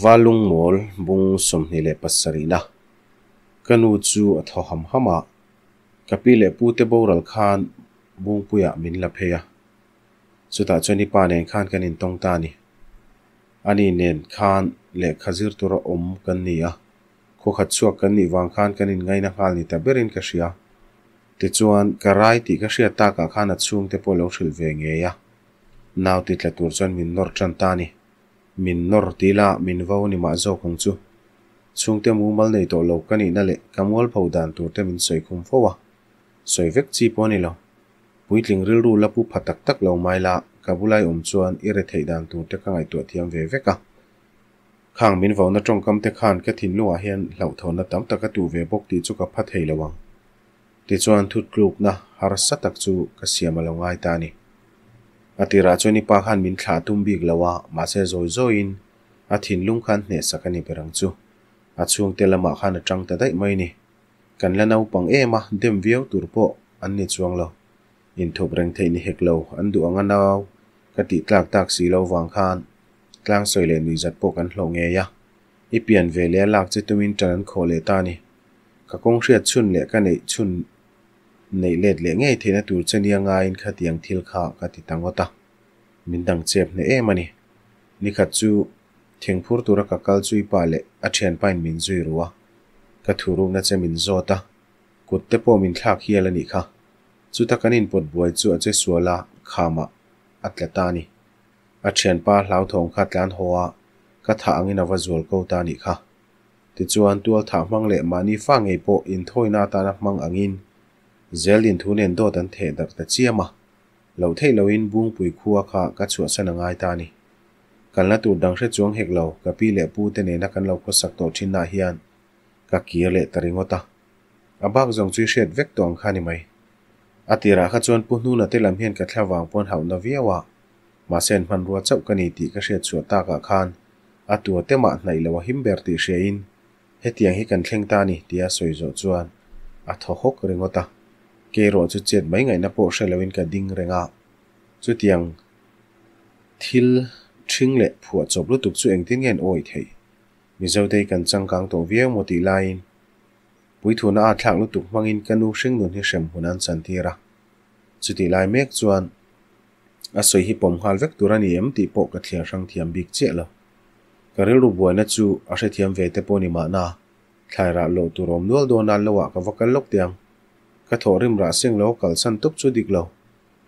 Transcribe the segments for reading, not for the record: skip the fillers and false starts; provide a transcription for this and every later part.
Valungmawl bung 27 na ka nu chu a thaw ham ham a, ka pi leh pu te boral khan Bungpuiah min la phei a, chutah chuan i pa nen khan kan intawng ta a ni. Ani nen khan lehkha zir tura awm kan ni a, khawkhat chhuak kan nih vang khan kan inngaina nghal ni ta berin ka hria. Tichuan, ka rai tih ka hriat takah khan a chhungte pawh lo hrilh ve ngei a, nau ti tla tur chuan min nawr tan ta a ni. Min nawr ti la, min vo ni mah zawk ang chu. Chhungte mumal nei tawh lo ka nihna leh ka mualpho dan tur te min sawi khum fo a, sawi vek chi pawh a ni lo. Puitling rilru la pu pha tak tak lo mai la, ka bulai awm chuan i retheih dan tur te ka ngaihtuah thiam ve vek a. Khang min vona tawngkam te khan ka thinlungah hian hlauhthawnna tam tak a tuh ve bawk tih chu ka pha thei lo ang. Tichuan thutlukna harsa tak chu ka siam a lo ngai ta a ni. A tirah chuan i pa khan min thlah tum bik lo a, mahse zawi zawiin a thinlung khan hnehsak a ni ber ang chu. A chhungte lamah khan a tang ta daih mai ni. Kan la naupang em a, dem viau tur pawh an ni chuang lo. Inthup reng theih ni hek lo, an duh ang a nau ka tih tlak tak si lo vang khan tlang sawi leh nuihzat pawh kan hlawh ngei a. I pian ve leh a lak che tumin tan an khawh leh ta a ni. Ka kawng hriat chhun leh ka neih chhun neih let leh ngei theihna tur che nia ngaiin khatiang thil kha ka ti ta ngawt a, min dang chep hneh em a ni. Nikhat chu thingphur tura ka kal chu i pa leh a thianpain min zui ru a, ka thurukna che min zawt a, kut te pawh min thlak hial a nih kha. Chuta kan inpawt buai chu a che sual a, khamah a tla ta a ni. A thianpa hlauthawng kha tlan haw a, ka thah angin a va zual ko ta a nih kha. Tichuan, tualthah hmang leh mahni fa ngei pawh inthawina atana hmang angin Zeldin thu nen dawt an theh darh ta chiam a, loh theih loin Bungpui khua kha ka chhuahsan a ngai ta a ni. Kalna tur dang hre chuang hek lo, ka pi leh pu te nena kan lo khawsak tawh thinnaah hian ka kir leh ta ringawt a. A bak zawng chu i hriat vek tawh ang kha ni mai. A tirah kha chuan Pu Hnuna te lam hian ka thla vang pawn hauhna viau a, mahse an hmanrua chauh ka ni tih ka hriat chhuah takah khan a tua te mah hnaih lo a him ber tih hriain hetiang hi kan thleng ta a ni tia sawi zawh chuan a thaw hawk ringawt a. Keirawh chu chet mai ngaihna pawh hre loin ka ding reng a, chutiang thil ṭhing leh phuah chawp lutuk chu engtin nge an awi theih? Mizotei kan changkang tawh viau maw tih laiin puithuna a thlak lutuk hmangin ka nu hringnun hi hrem hun an chantir a. Chutih lai mek chuan a sawi hi pawm nghal vek tur a ni em tih pawh ka thliar hrang thiam bik chiah lo. Ka rilru buaina chu a hrethiam ve te pawh ni mahna, thlai rah loh tur awm nual dawn a loah ka va kal lawk teh ang. Ka thawh rim rah seng lo kalsan tawp chu dik lo.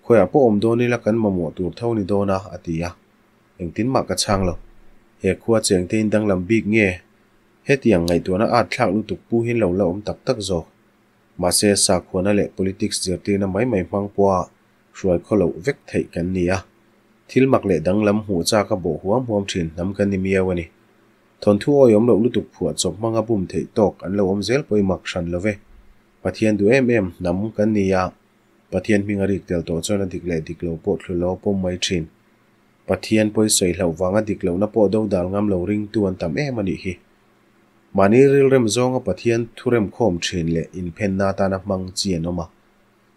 Khawiah pawh awm dawn ila kan mamawh tur tho ni dawn a, a ti a. Engtin mah ka chhang lo. He khua cheng te in danglam bik nge? Hetiang ngaihtuahna at thlak lutuk pu hin lo la awm tak tak zawk. Mahse, sakhuana leh politics zirtirna mai mai hmang pawha hruai khaw loh vek theih kan ni a. Thil mak leh danglam hmuh chak a bawh huam huam thin hnam kan ni miau a ni. Thawnthu awiawm loh lutuk phuah chawp hmanga bum theih tawk an lo awm zel pawh i mak hran lo ve. Pathian duh em em hnam kan ni a, Pathian hming a rik tel tawh chuan a dik leh dik lo pawh thlu lo pawm mai thin. Pathian pawi sawi hlauh vanga dik lohna pawh dodal ngam lo ringtu an tam em a nih hi. Mahni rilrem zawnga Pathian thuremkhawm thin leh inphenna atana hmang chi an awm a.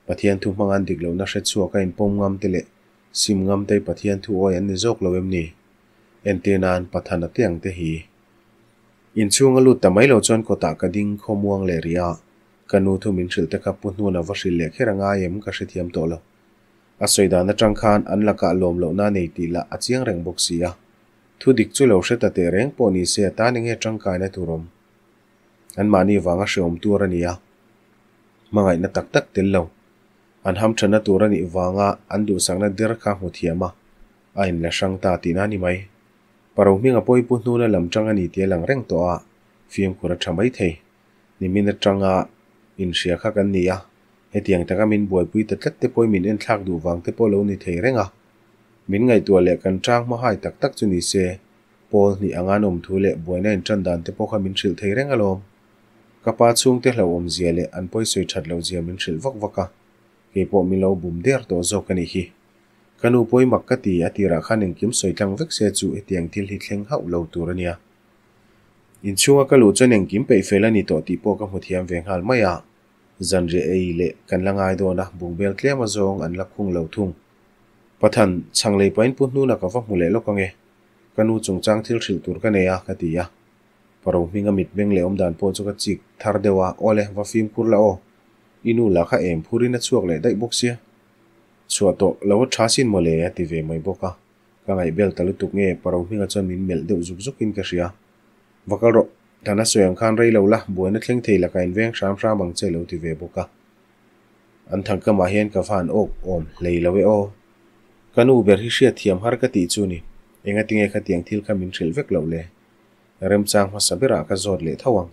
Pathian thu hmanga an dik lohna hre chhuak a inpawm ngam te leh sim ngam te hi Pathian thu awi an ni zawk lo em ni? Entir nan Pathana te ang te hi. Inchhunga lut ta mai lo chuan kawtah ka ding khawmuang leh rih a, ka nu thu min hrilh te kha pu hnuna va hrilh leh kher a ngai em ka hrethiam tawh lo. A sawi dan atang khan an lakah lawm lohna a nei tih lah a chiang reng bawk si a. Thu dik chu lo hre ta teh reng pawh ni se a tan enge tangkaina tur awm? Anmahni vanga hreawm tur a ni a, hmangaihna tak tak tel lo. An hamthanna tur a nih vanga an duhsakna der kha hmu thiam a, a inla hrang ta tihna a ni mai. Paro hminga pawi pu hnuna lam tang a ni tih a lang reng tawh a, fimkhur a tha mai thei. Nimin atanga inhria kha kan ni a, hetiang taka min buaipui ta tlat te pawhin min enthlak duh vang te pawh lo ni thei reng a. Min ngaihtuah leh kan tang hma hai tak tak chu ni se, Paul hnih anga an awm thu leh buaina intan dan te pawh kha min hrilh thei reng alawm. Ka pa chhungte hlauhawmzia leh an pawisawi that lohzia min hrilh vak vak a, kei pawh min lo bum der tawh zawk a nih hi. Ka nu pawimak ka ti a tirah khan engkim sawi tlang vek se chu hetiang thil hi thleng hauh lo tur a nia. Inchhunga ka luh chuan engkim peih fel a ni tawh tih pawh ka hmu thiam ve nghal mai a, zanriah ei leh kan la ngai dawn a, bungbel tlem azawng an la khung lo thung. Pathan, chhang lei pahin pu hnuna ka va hmu leh lawk ange. Ka nu chungchang thil hrilh tur ka nei a, ka ti a. Paro hminga mitmeng leh awmdan pawh chu ka chik thar deuh a, Awle, va fimkhur la aw. I nu lah kha em phurin a chhuak leh daih bawk sia. Chhuah tawh lo a tha sin mawle, a ti ve mai bawk a. Ka ngaihbel ta lutuk nge, Paro hminga chuan min melh deuh zuk zukin ka hria. Va kal rawh, Thana sawi ang khan rei lo la, buaina thleng thei lakah inveng hram hram ang che lo ti ve bawk a. An thangkamah hian ka va han awk awm hlei lo e aw. Ka nu ber hi hriat thiam har ka tih chu ni. Engatinge khatiang thil kha min hrilh vek loh le? Remchang hmasa berah ka zawt leh tho ang.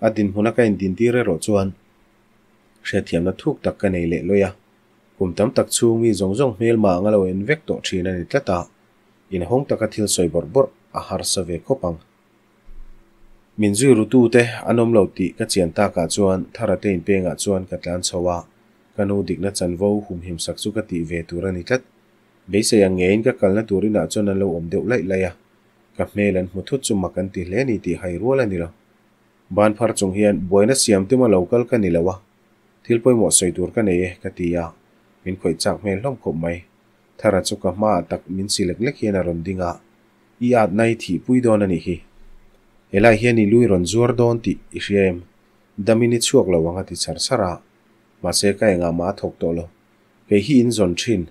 A dinhmuna ka indintir erawh chuan hriatthiamna thuk tak ka nei leh lawih a. Kum tam tak chhung mi zawng zawng hmelma anga lo en vek tawh thin a ni tlat a, inhawng taka thil sawi bawrh bawrh a harsa ve khawp ang. Min zui rutute an awm lo tih ka chian takah chuan Tharate inpengah chuan ka tlan chho a, ka nu dikna chanvo humhim sak chu ka tih ve tur a ni tlat. Beisei ang ngeiin ka kalna tur inah chuan an lo awm deuh laih laih a, ka hmel an hmu thut chu mak an ti hle ni tih hai rual a ni lo. Ban phar chung hian buaina siam tuma lo kal ka ni lo a, thil pawimawh sawi tur ka nei e ka ti a, min khawih chak hmel hlawm khawp mai. Thara chu ka hmaah tak min si lek lek hian a rawn ding a, I atna i thihpui dawn a nih hi. Helai hian i lui rawn zuar dawn tih i hria em? Damin i chhuak lo ang a ti char char a. Mahse ka engah mah a thawk tawh lo. Kei hi in zawn thin.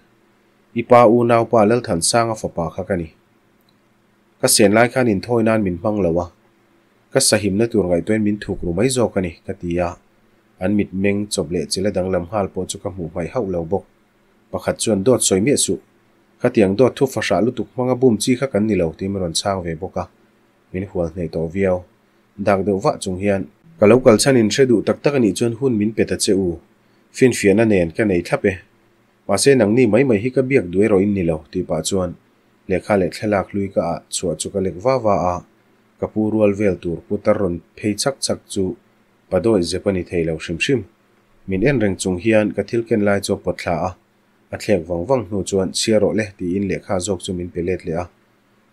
I pa unaupa Lalthansanga fapa kha ka ni. Ka sen lai khan inthawi nan min hmang lo a. Ka sahimna tur ngaihtuahin min thuk ru mai zawk a ni, ka ti a. An mitmeng chawp leh chila danglam nghal pawh chu ka hmuh hmaih hauh lo bawk. Pakhat chuan dawt sawi miah suh. Khatiang dawt thu fahrah lutuk hmanga bum chi kha kan ni lo tih min rawn chhang ve bawk a, min hual hneh tawh viau. Dak deuh vah chung hian. Ka lo kal chhan in hre duh tak tak a nih chuan hun min pe ta che u. Finfiahna nen ka nei thlap e. Mahse nangni mai mai hi ka biak duh erawh in ni lo tih pah chuan lehkha leh thlalak hlui ka ah chhuah chu ka lek va va a, ka pu rual vel tur putar rawn phei chak chak chu padawi zep a ni thei lo hrim hrim. Min en reng chung hian ka thil ken lai chu a pawt thla a, a thlek vang vang hnu chuan chhiar rawh le tiin lehkha zawk chu min pe let leh a,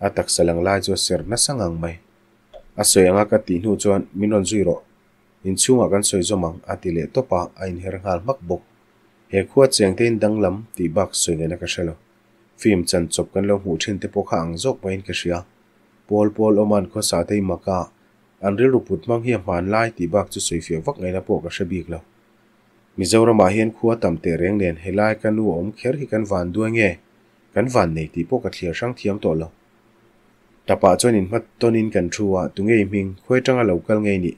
a taksa lang lai chu a ser nasa ngang mai. A sawi anga ka tih hnu chuan min rawn zui rawh, inchhungah kan sawi zawm ang a ti leh tawp a, a inher nghal hmak bawk. He khua cheng te in danglam tih bak sawi ngaihna ka hre lo. Film chan chawp kan lo hmuh thin te pawh kha ang zawk maiin ka hria. Pawl pawl awman khawsa te i mak a, An rilru put hmang hi a hman lai tih bak chu sawifiah vak ngaihna pawh ka hre bik lo. Mizoramah hian khua tam teh reng nen helai ka nu a awm kher hi kan van duai nge, kan van nei tih pawh ka thliar hrang thiam tawh lo. Tapah chuan inhmat tawnin kan thu a, tunge i hming, khuai tanga lo kal ngei nih?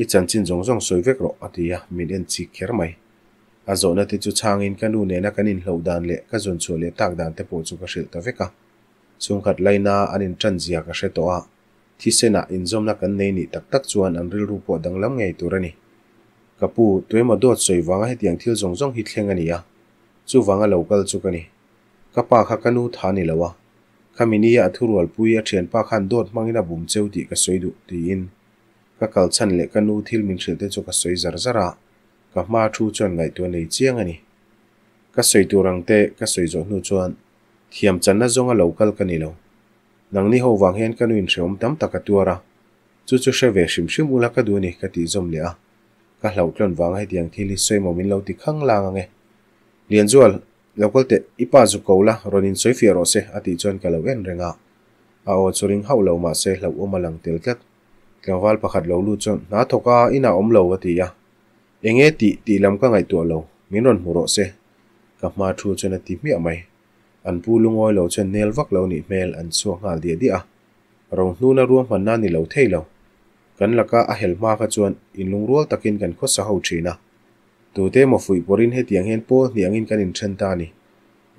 I chanchin zawng zawng sawi vek rawh, a ti a, min en chik kher mai. A zawhna te chu chhangin ka nu nena kan inhloh dan leh ka zawn chhuah leh tak dan te pawh chu ka hrilh ta vek a. Chhungkhat laina an inṭan zia ka hre tawh a, Thisenah inzawmna kan nei nih tak tak chuan an rilru pawh danglam ngei tur a ni. Ka pu, tuemaw dawt sawi vanga hetiang thil zawng zawng hi thleng a ni a, chuvanga lo kal chu ka ni. Ka pa kha ka nu tha ni lo a, khami nia a thurualpui a thianpa khan dawt hmangin a bum cheu tih ka sawi duh, tiin ka kal chhan leh ka nu thil min hrilh te chu ka sawi zar zar a, ka hma thu chuan ngaihtuah nei chiang a ni. Ka sawi tur ang te ka sawi zawh hnu chuan thiam channa zawnga lo kal ka ni lo. Nangni ho vang hian ka nuin hrehawm tam tak a tuar a, chu chu hre ve hrim hrim ula ka duh a ni ka tih zawm leh a, ka hlauhtlawn vanga hetiang thil hi sawi maw min lo ti khang lang ang e. Lianzual, lo kal teh, i pa zu ko la, rawn in sawi fiah rawh se a tih chuan ka lo en reng a, a aw chu ring hauh lo mah se hlauhawm a lang tel tlat. Tlangval pakhat lo lut chuan hna thawk a, inah awm lo a ti a, eng nge tih tih lam ka ngaihtuah lo, min rawn hmu rawh se ka hma thu chuan a ti hmiah mai. An pu lungawi lo chuan nel vak lo nih hmel an chhuak nghal diah diah a. Rohnuna ruahmanna ni lo thei lo. Kan laka a hel hma kha chuan inlungrual takin kan khawsa ho thin a. Tute emaw fuih pawrin hetiang hian pawl hnih angin kan inthen ta a ni.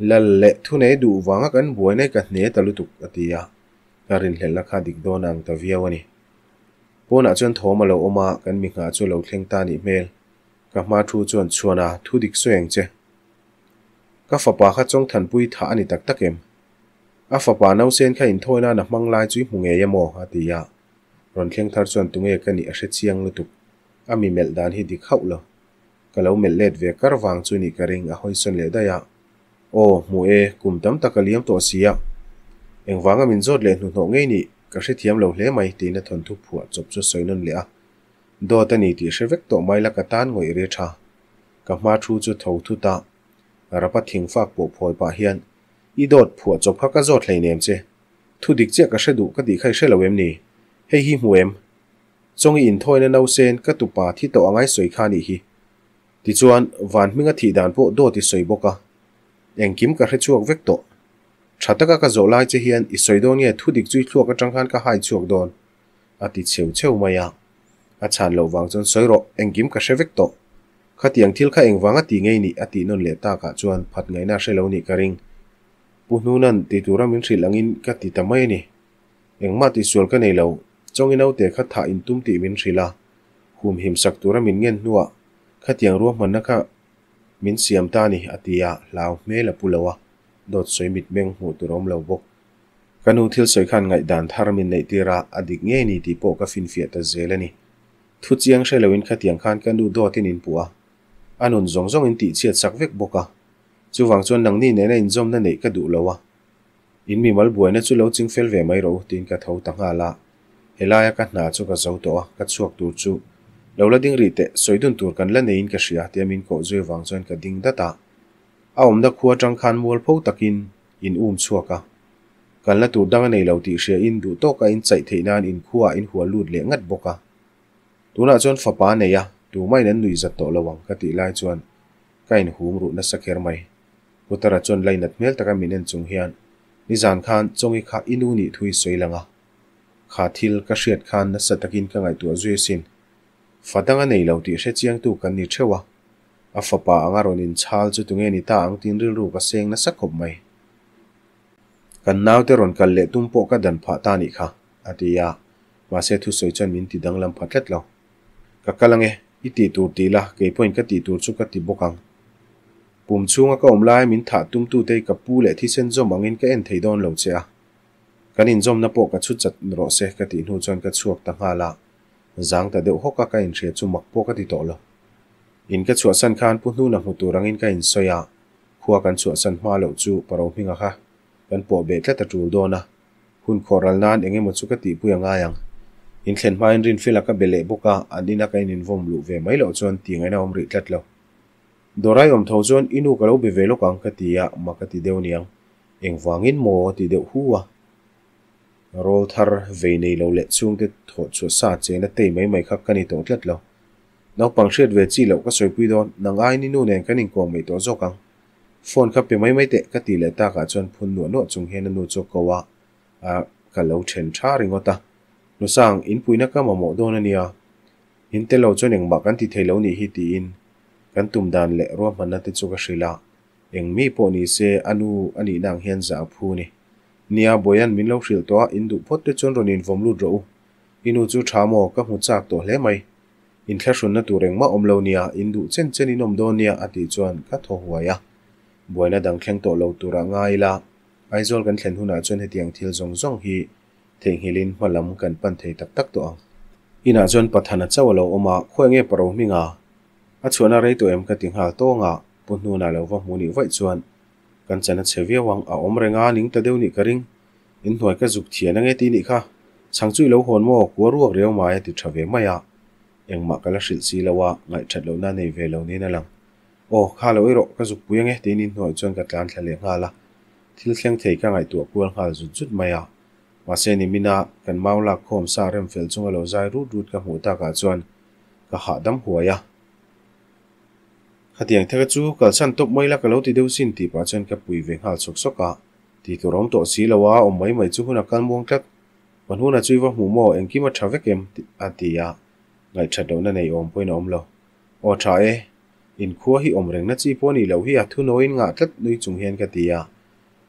Lal leh thunei duh vanga kan buaina hi ka hne ta lutuk, a ti a. Ka rinhlelhna kha dik dawn a ang ta viau a ni. Pawnah chuan thawm a lo awm a, kan mi nghah chu a lo thleng ta nih hmel. Ka hma thu chuan chhuan a, thu dik sawi ang che. Ka fapa kha Chawngthanpui thah a ni tak tak em? A fapa nausen kha inthawi nan a hmang lai chu i hmu ngei emaw? a ti a. Rawn thleng thar chuan tunge ka nih a hre chiang lutuk. A mi melh dan hi dik hauh lo. Ka lo melh let ve kar vang chu nih ka ring a hawisawn leh daih a. Aw, hmu e, kum tam tak a liam tawh si a. Engvanga min zawt leh hnuhnawh ngei nih ka hrethiam lo hle mai tiin a thawnthu phuah chawp chu sawi nawn leh a. Dawt a ni tih hre vek tawh mai la ka tan ngawih ri tha. Ka hma thu chu tho thut a, Rapa thingfak pawh phawi pah hian, I dawt phuah chawp kha ka zawt hleinem che. Thu dik chiah ka hre duh ka tih kha i hre lo em ni? Hei hi hmu em? Chawng i inthawina nausen ka tupa thi tawh angai sawi kha nih hi. Tichuan, van hminga thih dan pawh dawt i sawi bawk a. Engkim ka hre chhuak vek tawh. Tha taka ka zawh lai che hian i sawi dawn nge thu dik chu i thluak atang khan ka hai chhuak dawn? A ti cheu cheu mai a. A chhan loh vang chuan sawi rawh, engkim ka hre vek tawh. Khatiang thil kha engvanga ti ngei nih a tih nawn leh takah chuan phat ngaihna a hre lo nih ka ring. Pu Hnunan ti tura min hrilh angin ka ti ta mai a ni. Engmah tihsual ka nei lo, Chawngi naute kha thah in tum tih min hrilh a, humhim sak tura min ngen hnuah khatiang ruahmanna kha min siam ta a ni a ti a, hlau hmel a pu lo a, dawt sawi mitmeng hmuh tur a awm lo bawk. Ka nu thil sawi khan ngaihdan thar min neih tir a, a dik ngei ni tih pawh ka finfiah ta zel a ni. Thu chiang hre loin khatiang khan ka nu dawtin in puh a, a nun zawng zawngin tihchhiat sak vek bawk a. Chuvang chuan nangni nena inzawmna neih ka duh lo a, in mimal buaina chu lo ching fel ve mai rawh u tiin ka tho ta nghal a. Helaia ka hna chu ka zo tawh a, ka chhuak tur chu lo la ding rih teh, sawi dun tur kan la neiin ka hria tia min kawh zui avang chuan ka ding dat a. A awmna khua atang khan mualpho takin in um chhuak a. Kalna tur dang a nei lo tih hria in duh tawka in chaih theih nan in khuaah in hual lut leh ngat bawk a. Tunah chuan fapa a nei a, tumahin an nuih zat tawh lo ang ka tih lai chuan ka inhum ruh nasa kher mai. Putara chuan lainat hmel taka min en chung hian, Nizan khan Chawngi kha i nu nih thu i sawi lang a. Kha thil ka hriat khan nasa takin ka ngaihtuah zui asin. Fa dang a nei lo tih hre chiangtu kan ni theuh a. A fapa anga rawn inchhal chu tunge ni ta ang tiin rilru ka seng nasa khawp mai. Kan naute rawn kal leh tum pawh ka dan phah ta nih kha, a ti a. Mahse thusawi chuan min ti danglam pha tlat lo. Ka kal ange, i tih tur ti la, kei pawhin ka tih tur chu ka ti bawk ang. Pum chhunga ka awm lai min thah tumtute hi ka pu leh thisen zawm angin ka en thei dawn lo che a. Kan inzawmna pawh ka chhut chat rawh se ka tih hnu chuan ka chhuak ta nghal a, zang ta deuh hawk a ka inhria chu mak pawh ka ti tawh lo. In ka chhuahsan khan pu hnuna hmu tur angin ka insawi a, khua kan chhuahsan hma loh chu Paro hminga kha kan pawh beh tlat a tul dawn a. Hun khawh ral nan eng emaw chu ka tihpui a ngai ang. In thlen hmain Rinfela ka be leh bawk a, an ina ka ininvawm luh ve mai loh chuan ti ngaihna awm rih tlat lo. Dawrai awm tho chuan i nu ka lo be ve lawk ang ka ti a, mak a ti deuh niang. Engvangin maw ti deuh hu a. Rawl thar vei nei lo leh chhungte thawh chhuah sa chena tei mai mai kha ka ni tawh tlat lo. Naupang hriat ve chi loh ka sawipui dawn, nang aiin i nu nen kan inkawm mai tawh zawk ang. Phone kha pe mai mai teh ka tih leh takah chuan phun nuah nuah chung hian a nu chu a ko a, a ka lo then tha ringawt a. Nusang, inpuina ka mamawh dawn a nia. In tel lo chuan engmah kan ti thei lo nih hi tiin kan tum dan leh ruahmanna te chu ka hrilh a. Eng mi pawh ni se a nu a nihna ang hian zah a phu ni. Nia, Bawihan min lo hrilh tawh a, in duh phawt te chuan rawn invawm lut rawh u. I nu chu tha maw, ka hmu chak tawh hle mai. Inthlahrunna tur engmah awm lo nia, in duh chen chen in awm dawn nia a tih chuan ka thaw huai a. Buaina dang thleng tawh lo turah ngai ila, Aizawl kan thlen hunah chuan hetiang thil zawng zawng hi theihnghilhin hma lam kan pan thei tak tak tawh ang. Inah chuan Pathana chauh a lo awm a, khawi nge Paro hminga? A chhuahna rei tawh em ka ti nghal tawng a, Pu Hnuna lo va hmu nih vaih chuan kan chan a chhe viau ang, a awm reng a, ning ta deuh nih ka ring. Inhnuai ka zuk thian ange tih nih kha. Chhang chu i lo hawn maw? Kua ruak riau mai a ti tha ve mai a. Engmah ka la hrilh si lo a, ngaihthat lohna nei ve lo niin a lang. Aw, kha lo erawh ka zuk pui ange tiin inhnuai chuan ka tlan thla leh nghal a. Thil thleng thei ka ngaihtuah kual nghal zut zut mai a. Mahse nimina kan mau lak khawm sa rem fel chunga lo zai rut rut ka hmuh takah chuan ka hahdam huai a. Khatiang theka chu kalsan tawp mai la ka lo ti deuh sin tih pah chuan ka pui ve nghal sawk sawk a. Ti tur awm tawh si lo a, awm mai mai chu hun a kal muang tlat. Panhuna chu i va hmuh maw, engkim a tha vek em? a ti a, ngaihthat lohna nei awm pawhin a awm lo. Aw tha e, inkhua hi awm rengna chi pawh a nih loh hi a thunawiin ngah tlat nui chung hian ka ti a,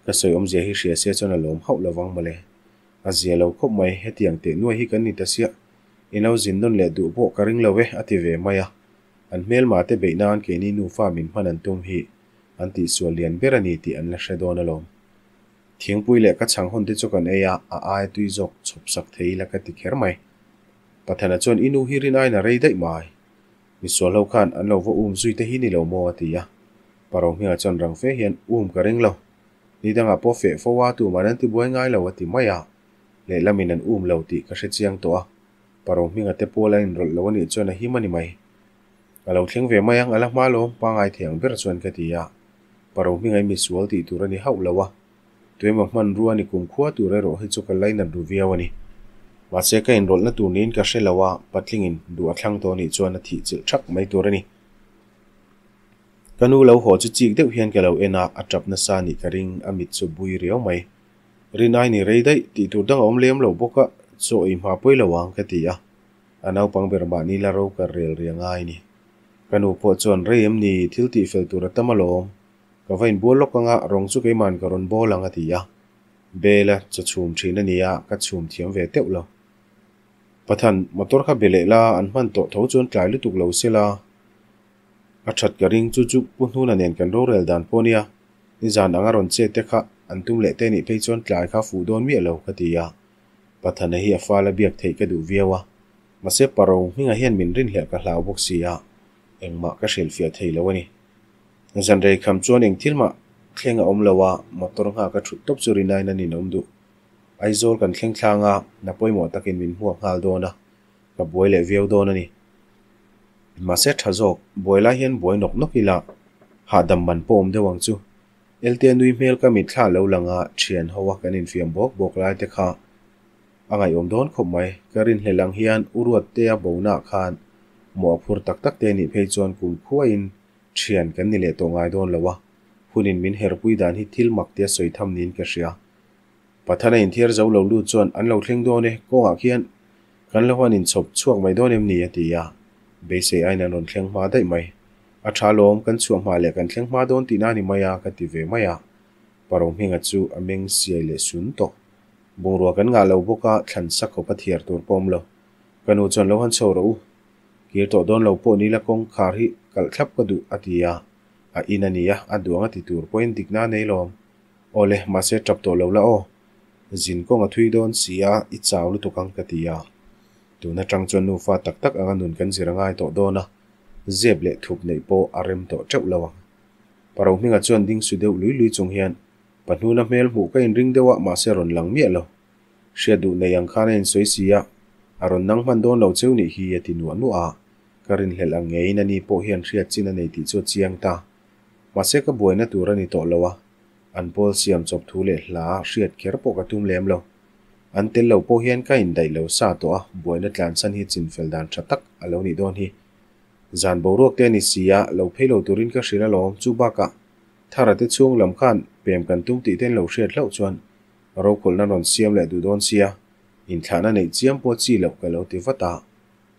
ka sawi awmzia hi hria se chuan a lawm hauh lovang mawle. A zia lo khawp mai, hetiang teh nuai hi kan ni ta siah. I lo zin nawn leh duh pawh ka ring lo e, a ti ve mai a. An hmelma te beih nan keini nufa min hman an tum hi an tihsual lian ber a ni tih an la hre dawn alawm. Thingpui leh ka chhang hawn te chu kan ei a, a aia tui zawk chhawp sak thei ila ka ti kher mai. Pathana chuan i nu hi rin aiin a rei daih mai. Misual ho khan an lo va um zui te hi ni lo maw a ti a. Paro hmingah chuan rang fe hian um ka ring lo. Ni dangah pawh feh fo a tuman an ti buai ngai lo a ti mai a. Lehlamin an um lo tih ka hre chiang tawh a. Paro hminga te pawl a inrawlh lo a nih chuan a him a ni mai. A lo thleng ve mai ang, a la hma lawm, pangai thei ang ber chuan ka ti a. Paro hminga i misual tih tur a ni hauh lo a. Tuemaw hmanrua ni kumkhua tur erawh hi chu ka lainat ru viau a ni. Mahse ka inrawlhna tur niin ka hre lo a, patlingin duh a thlang tawh anih chuan a thih chilh thak mai tur a ni. Ka nu lo haw chu chik deuh hian ka lo en a, a tap nasa anih ka ring, a mit chu bui riau mai. Rinai ni rei daih tih tur dang a awm lem lo bawk a, chaw ei hma pawi lo ang ka ti a. A naupang ber mahni la ro ka rel ri a ngai ni. Ka nu pawh chuan rei em ni thil tih fel tur a tam alawm. Ka va inbual lawk anga rawng chu keima'n ka rawn bawl ang a ti a. Bela chaw chhum thin a nia, ka chhum thiam ve teuh lo. Pathan, motor kha be leh la, an hman tawh tho chuan tlai lutuk lo se la. A that ka ring, chu chu Pu Hnuna nen kan rorel dan pawh nia, nizan anga rawn chet te kha an tum leh te nih phei chuan tlai kha fuh dawn miah lo ka ti a. Pathana hi a fala biak theih ka duh viau a, mahse Paro hmingah hian min rinhlelh ka hlau bawk si a, engmah ka hrilhfiah thei lo a ni. Zan rei kham chuan eng thil mah thleng a awm lo a, motor nghak a thut tawp chu rinaiin an inawm duh. Aizawl kan thleng thlang a, na pawimawh takin min hmuak nghal dawn a, ka buai leh viau dawn a ni. Mahse tha zawk, buai lai hian buai nawk nawk ila, hahdam man pawh awm deuh ang chu. Elte nui hmel ka mitthla lo lang a, thian ho a kan infiam bawk bawk lai te kha a ngaihawm dawn khawp mai. Ka rinhlelh ang hian U Ruattea bonaah khan mawh a phur tak tak te nih phei chuan kum khuaiin thian kan ni leh tawh ngai dawn lo a, hunin min herpui dan hi thil mak tia sawi tham niin ka hria. Pathana inthiar zo lo lut chuan an lo thleng dawn e, kawngah khian kan lo han inchhawp chhuak mai dawn em ni a ti a, beisei aiin an rawn thleng hma daih mai. A tha lawm, kan chhuah hma leh kan thleng hma dawn tihna a ni mai a ka ti ve mai a. Paro hminga chu a meng siai leh sun tawh. Bungrua kan ngah lo bawk a, thlan sa khawp a thiar tur pawh awm lo. Ka nu chuan lo han chho rawh u. Kir tawh dawn lo pawh ni la kawngkhar hi kalh thlap ka duh a ti a, a in a ni a, a duang a ti tur pawhin dikna a nei lawm. Awle, mahse tap tawh lo la aw. Zin kawng a thui dawn si a, i chau lutuk ang ka ti a. Tun atang chuan nufa tak tak anga nun kan zir a ngai tawh dawn a, zep leh thup neih pawh a rem tawh teuh lo ang. Paro hmingah chuan ding su deuh lui lui chung hian Pahnuna hmel hmuh ka inring deuh a, mahse rawn lang miah lo. Hriat duh nei ang khan a insawi si a, a rawn nang hman dawn lo cheu nih hi a ti nuah nuah a. Ka rinhlelh ang ngeiin ani pawh hian hriat chin a nei tih chu a chiang ta. Mahse ka buaina tur a ni tawh lo a, an pawl siam chawp thu leh hla hriat kher pawh ka tum lem lo. An tel lo pawh hian ka indaih lo sa tawh a, buaina tlansan hi chinfel dan tha tak a lo nih dawn hi. Zan boruak te a ni si a, lo phei lo turin ka hrilh alawm, chu bakah Thara te chhung lam khan pem kan tum tih te an lo hriat hlauh chuan rokhawlhna rawn siam leh duh dawn sia, inthlahna neih chiam pawh chi loh ka lo ti vat a,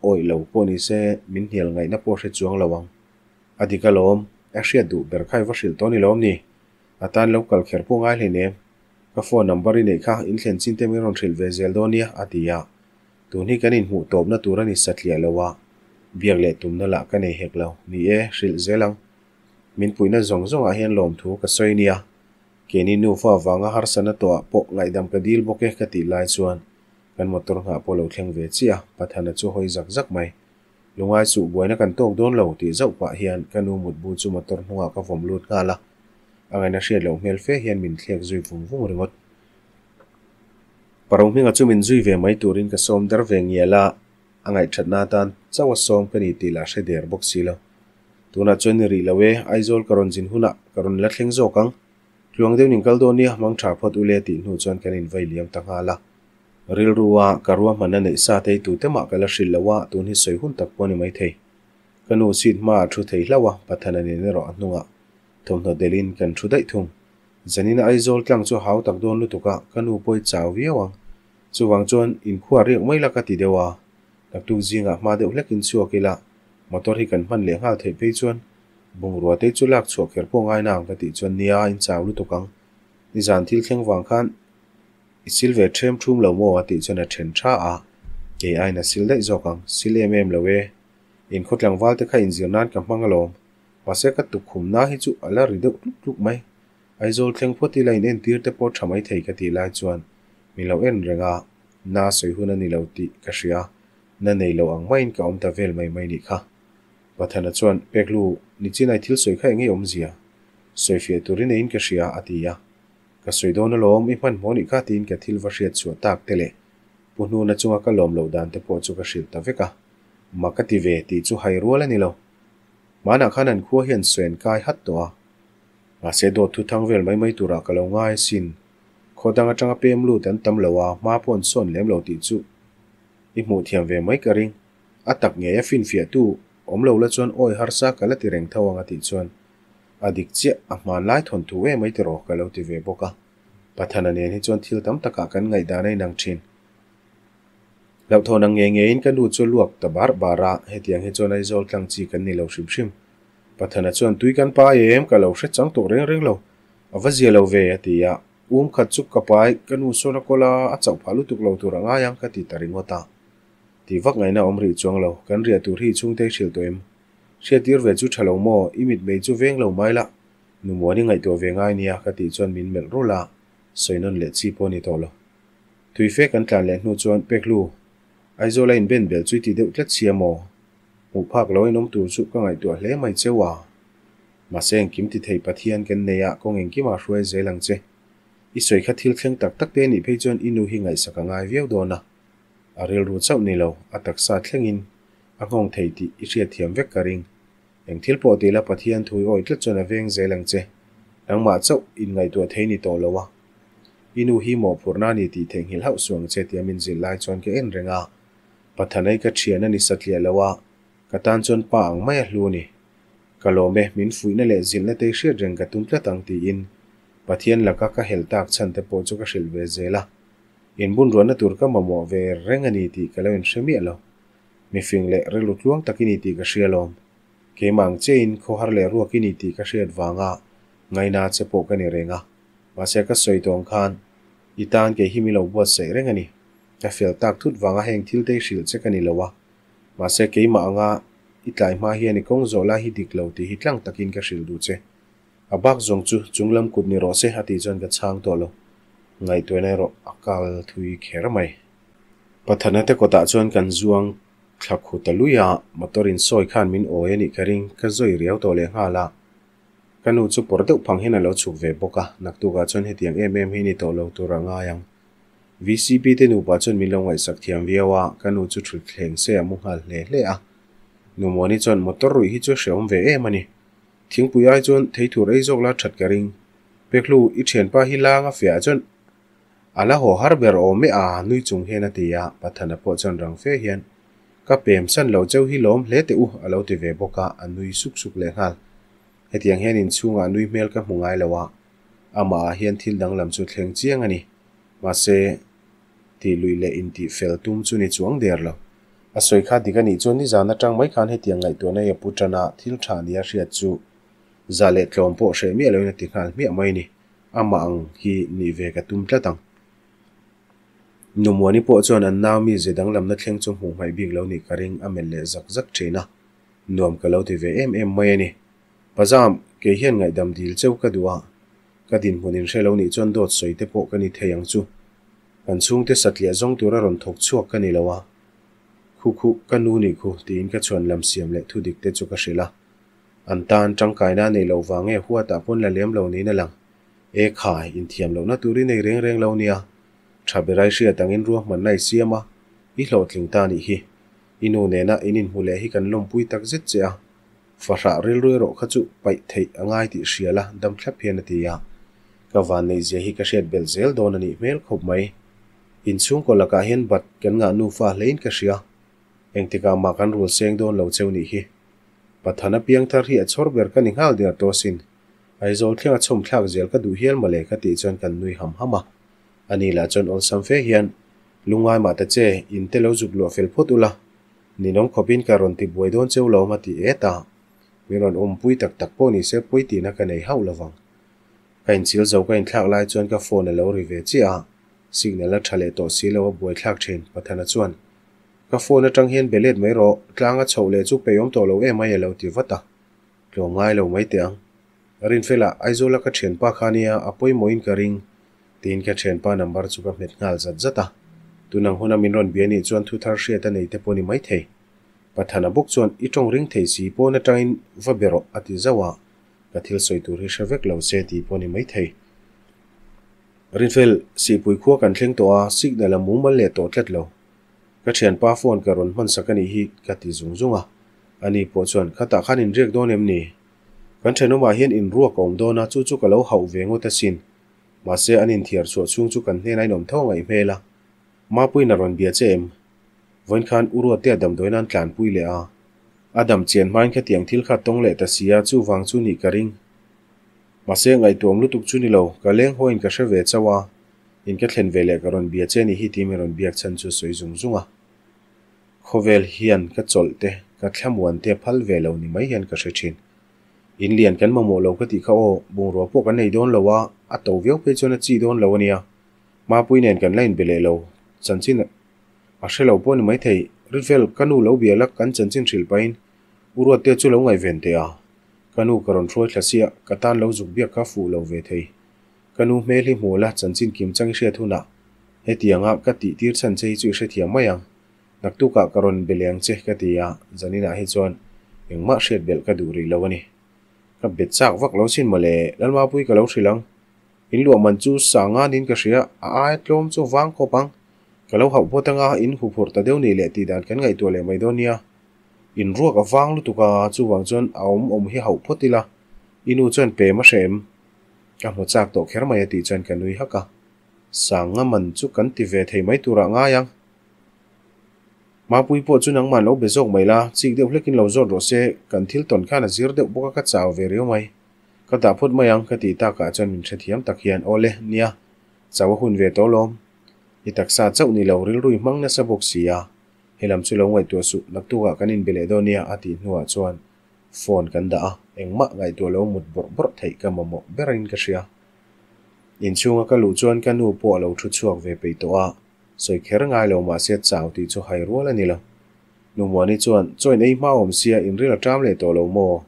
awih lo pawh ni se min hnial ngaihna pawh hre chuang lo ang. A dik alawm, a hriat duh ber kha i va hrilh tawh ni lawm ni? A tan lo kal kher pawh ngai hleinem. Ka phone number i neih kha in thlen chin te min rawn hrilh ve zel dawn nia, a ti a. Tun hi kan inhmuh tawpna tur a ni satliah lo a, biak leh tumna lah ka nei hek lo. Ni e, hrilh zel ang. Min puihna zawng zawngah hian lawmthu ka sawi nia. Keini nufa avanga harsatna tawhah pawh ngaihdam ka dil bawk e ka tih lai chuan kan motor nghah pawh lo thleng ve chiah a, Pathana chu hawi zak zak mai. Lungai suh buaina kan tawk dawn lo tih zauh pah hian ka nu mutbu chu motor hnungah ka vawm lut nghal a, a ngaihna hriat loh hmel fe hian min thlek zui vung vung ringawt. Paro hminga chu min zui ve mai turin ka sawm dar ve ngial a, a ngaihthatna atan chauh a sawm ka ni tih lah hre der bawk si lo. Tunah chuan ni rih lo e, Aizawl ka rawn zin hunah ka rawn la thleng zawk ang. Tluang deuhin kal dawn nia, hmang tha phawt ule tih hnu chuan kan invai liam ta nghal a. Rilrua ka ruahmanna neih sa te hi tute mah ka la hrilh lo a, tun hi sawi hun tak pawh a ni maithei. Ka nu seat hmaah a thu thei hlauh a, Pathana nen erawh a hnungah thawmhnaw delhin kan thu daih thung. Zanina Aizawl tlang chu a hau tak dawn lutuk a, ka nu pawh i chau viau ang. Chuvang chuan inkhua riak mai la ka ti deuh a, naktuk zingah hma deuh hlekin chhuak ila, motor hi kan hman leh nghal theih phei chuan bungrua te chu lak chhuah kher pawh ngai na ang ka tih chuan nia in chau lutuk ang. Nizan thil thleng vang khan I sil ve ṭhem ṭhum lo maw? a tih chuan a ṭhen ṭha a, kei aiin a sil daih zawk ang, sil em em lo e. In khaw tlangval te kha inzir nan ka hmang alawm, mahse ka tukkhum na hi chu a la ri deuh tluk tluk mai. Aizawl thleng phawt ila in entir te pawh ṭha mai thei ka tih lai chuan min lo en reng a, na sawi hun a ni lo tih ka hria, na nei lo ang maiin ka awm ta vel mai mai nih kha. Pathana chuan, Peklu, nichinai thil sawi kha eng nge awmzia? Sawifiah turin eiin ka hria, a ti a. Ka sawi dawn alawm, i hmanhmawh nih kha tiin ka thil va hriat chhuah tak te leh Pu Hnuna chunga ka lawm loh dan te pawh chu ka hrilh ta vek a. Ma ka ti ve tih chu hai rual a ni lo. Hmanah khan an khua hian sawi an kai hat tawh a. Mahse dawt thu thang vel mai mai turah ka lo ngai asin. Khaw dang atanga pem lut an tam lo a, hma pawh an sawn lem lo tih chu i hmuh thiam ve mai ka ring. A tak ngei a finfiahtu awm lo la chuan awi harsa ka la ti reng tho ang a tih chuan a dik chiah a hmanlai thawnthu em mai tiraw ka lo ti ve bawk a. Pathana nen hi chuan thil tam takah kan ngaihdan a inang thin. Hlauhthawn ang ngei ngeiin ka nu chu a luak ta bar bar a, hetiang hi chuan Aizawl tlang chi kan ni lo hrim hrim. Pathana chuan tui kan pai em ka lo hre chang tawh reng reng lo, a va zia lo ve a ti a, um khat chu ka pai, ka nu sawn a kawl a, a chauh phah lutuk lo tur a ngai ang ka ti ta ringawt a. Ti vak ngaihna awm rih chuang lo, kan riah tur hi i chhungte i hrilh tawh em? Hriattir ve chu tha lo maw, i mitmei chu veng lo mai la, nu Muani ngaihtuah ve ngai nia ka tih chuan min melh rulh a, sawi nawn leh chi pawh a ni tawh lo. Tui fe kan tlan leh hnu chuan Peklu, Aizawl a inben belh chu i ti deuh tlat sia maw? Hmuh phak lo inawm tur chu ka ngaihtuah hle mai cheu a. Mahse engkim ti thei Pathian kan nei a, kawng engkimah hruai zel ang che. I sawi kha thil thleng tak tak te anih phei chuan i nu hi ngaihsak a ngai viau dawn a. A rilru chauh ni lo, a taksa thlengin a nghawng thei tih i hriatthiam vek ka ring. Eng thil pawh ti la Pathian thu i awih tlat chuan a veng zel ang che. Nangmah chauh inngaihtuah thei ni tawh lo a. I nu hi mawhphurhna a ni tih theihnghilh hauh suh ang che tia min zilh lai chuan ka en reng a. Pathanai ka thian a ni satliah lo a, ka tan chuan pa ang mai a hlu a ni. Ka lawm e, min fuihna leh zilhna te i hriat reng ka tum tlat ang tiin Pathian laka ka helh tak chhan te pawh chu ka hrilh ve zel a. Inbunruahna tur ka mamawh ve reng a ni tih ka lo inhre miah lo. Mifing leh rilru tluang tak i ni tih ka hria lawm. Keimah ang chiahin khawhar leh ruak i ni tih ka hriat vanga ngaina che pawh ka ni reng a. Mahse ka sawi tawng khan i tan kei hi mi lo buatsaih reng a ni. Ka fel tak thut vanga heng thil te i hrilh che ka ni lo a. Mahse keimah anga i tlai hma hian i kawng zawh lai hi dik lo tih hi tlang takin ka hrilh duh che. A bak zawng chu chunglam kut ni rawh se a tih chuan ka chhang tawh lo. Ngaihtuahna erawh a kal thui kher mai. Pathana te kawtah chuan kan zuang thla khu ta lui a, motor in sawi khan min awi a nih ka ring, ka zawi riau tawh leh nghal a. Ka nu chu pawr deuh phang hian a lo chhuk ve bawk a, naktukah chuan hetiang em em hi ni tawh lo tur a ngai ang. VCP te nupa chuan min lo ngaihsak thiam viau a, ka nu chu thut thleng se a mu nghal hle hle a. Nu Muani chuan motor ruih hi chu hreawm ve em a ni. Thingpui ai chuan theithur ei zawk la that ka ring. Pekhlu, i thianpa hi lang a fiah chuan A la haw har ber awm e a, nui chung hian a ti a, Pathana pawh chuan rang fe hian, Ka pem san lo cheu hi lawm hle teh u, a lo ti ve bawk a, a nui suk suk leh nghal. Hetiang hian inchhungah nui hmel ka hmu ngai lo a, amahah hian thil danglam chu thleng chiang a ni. Mahse, tih luih leh intih fel tum chu ni chuang der lo. A sawi kha dik a nih chuan nizan atang mai khan hetiang ngaihtuahna i a pu tan a, thil tha nia hriat chu za leh tlawm pawh hreh miah loin a ti nghal hmiah mai a ni. Amah ang hi nih ve ka tum tlat ang. Numuani pawh chuan an nau mi ze danglamna thleng chu hmuh hmaih bik lo nih ka ring a melh leh zak zak thin a, nuam ka lo ti ve em em mai a ni. Pazam, kei hian ngaihdam dil cheu ka duh a, ka dinhmun in hre lo nih chuan dawt sawi te pawh ka ni thei ang chu. Kan chhungte satliah zawng tura rawn thawk chhuak ka ni lo a, khu khu ka nu nih khu tiin ka chhuan lam siam leh thu dik te chu ka hrilh a. An tan tangkaina a neih loh vang nge huatah pawn la lem lo niin a lang. E khai, inthiam lohna tur i nei reng reng lo nia. Tha berai hriat angin ruahmanna i siam a, i hlawhtling ta nih hi. I nu nena in inhmu leh hi kan lawmpui tak zet che a. Fahrah rilru erawh kha chu paih theih a ngai tih hria la, dam thlap hian a ti a. Ka vanneihzia hi ka hriat belh zel dawn a nih hmel khawp mai. Inchhungkaw lakah hian bat kan ngah nufa hlein ka hria. Engtikah mah kan rul seng dawn lo cheu nih hi. Pathana piangthar hi a chhawr ber ka ni nghal der tawh asin. Aizawl thlenga chhawm thlak zel ka duh hial mawle ka tih chuan kan nui ham ham a. Ani lah chuan awlsam fe hian, Lungngai mah ta che, in te lo zuk luah fel phawt ula. Ninawm khawpin ka rawn ti buai dawn cheu lo ma ti et a. Min rawn awmpui tak tak pawh ni se pawi tihna ka nei hauh lovang. Ka inchil zo ka inthlak lai chuan ka phone a lo ri ve chiah a. Signal a tha leh tawh si lo a buaithlak thin, Pathana chuan. Ka phone atang hian be let mai rawh, tlang a chhoh leh chu peihawm tawh lo em ai a lo ti vat a. Tlawm ngai lo mai teh ang. Rinfela, Aizawla ka thianpa kha nia, a pawimawhin ka ring, tiin ka thianpa number chu ka hmet nghal zat zat a. Tunang huna min rawn bia nih chuan thu thar hriat a nei te pawh ni mai thei. Pathana bawk chuan i tawng ring thei si pawn atangin va be rawh a ti zauh a, ka thil sawi tur hi hre vek lo se tih pawh ni mai thei. Rinfel, Sihpui khua kan thleng tawh a, signal a mumal leh tawh tlat lo. Ka thianpa phone ka rawn hman sak a nih hi ka ti zung zung a. Ani pawh chuan, Khatah khan inriak dawn em ni? Kan thenawmah hian inruak a awm dawn a, chu chu ka lo hauh ve ngawt asin. Mahse an inthiar chhuah chhung chu kan hnenah in awm tho ngaih hmel a. Mapuiin a rawn bia che em? Vawiin khan U Ruatea damdawiin an tlanpui leh a. A dam chian hmain khatiang thil kha tawng leh ta si a, chuvang chu nih ka ring. Mahse ngaihtuam lutuk chu ni lo, ka leng hawiin ka hre ve chauh a. In ka thlen ve leh ka rawn bia che ni hi tiin min rawn biak chhan chu a sawi zung zung a. Khawvel hian ka chawlh te, ka thlamuan te phal ve lo ni mai hian ka hre thin. In lian kan mamawh lo ka tih kha aw, bungrua pawh kan nei dawn lo a, a to viau phei chuan a chi dawn lo a nia. Mapui nen kan la inbe leh lo, chanchin a hre lo pawh ni maithei. Ritvel, ka nu lo bia la kan chanchin hrilh pahin U Ruatte chu lo ngaihven teh a. Ka nu ka rawn hruai thla sia, ka tan lo zuk biak kha fuh lo ve thei. Ka nu hmel hi hmu la, chanchin kim chang i hriat hunah hetianga ka tih tir chhan che hi chu i hrethiam mai ang. Naktukah ka rawn be leng che ka ti a, zaninah hi chuan engmah hriat belh ka duh rih lo a ni. Ka bet chak vak lo sin mawle, Lalmapui ka lo hrilh ang. In luah man chu sanganin ka hria, a aia tlawm chu vang khawp ang. Ka lo hauh phawt anga in huphurh ta deuh nih leh tih dan kan ngaihtuah leh mai dawn nia. In ruak a vang lutuk a, chuvang chuan a awm awm hi hauh phawt ila, i nu chuan pem a hre em? Ka hmu chak tawh kher mai a tih chuan ka nui hak a. Sanga man chu kan ti ve thei mai turah ngai ang. Mapui pawh chu nangmah lo be zawk mai la, chik deuh hlekin lo zawt rawh se, kan thil tawn khan a zir deuh bawk a ka chau ve riau mai. Ka dah phawt mai ang ka tih takah chuan min hrethiam tak hian aw le, nia, chau a hun ve tawh lawm. I taksa chauh ni lo rilrui hmang nasa bawk si a, helam chu lo ngaihtuah suh, naktukah kan inbe leh dawn nia a tih hnuah chuan phone kan dah a, engmah ngaihtuah lo mut bawrh bawrh theih ka mamawh berin ka hria. Inchhunga ka luh chuan ka nu pawh a lo thu chhuak ve peih tawh a, Sawi kher ngai lo mahse chau tih chu hai rual a ni lo. Numuani chuan, Chaw in ei hma awm sia, in ril a ṭam leh tawh lo maw?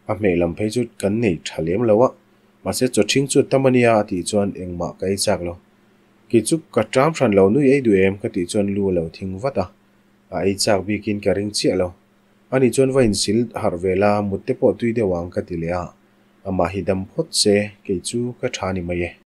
A hmeh lam phei chu kan nei ṭha lem lo a, mahse chaw ṭhing chu tam a nia a tih chuan engmah ka ei chak lo. Kei chu ka ṭam hran lo, nui ei duh em? ka tih chuan lu a lo thing vat a, a ei chak bikin ka ring chiah lo. Ani chuan va insil harh ve la, mut te pawh tui deuh ang ka ti leh a, amah hi dam phawt se, kei chu ka ṭha ni mai e.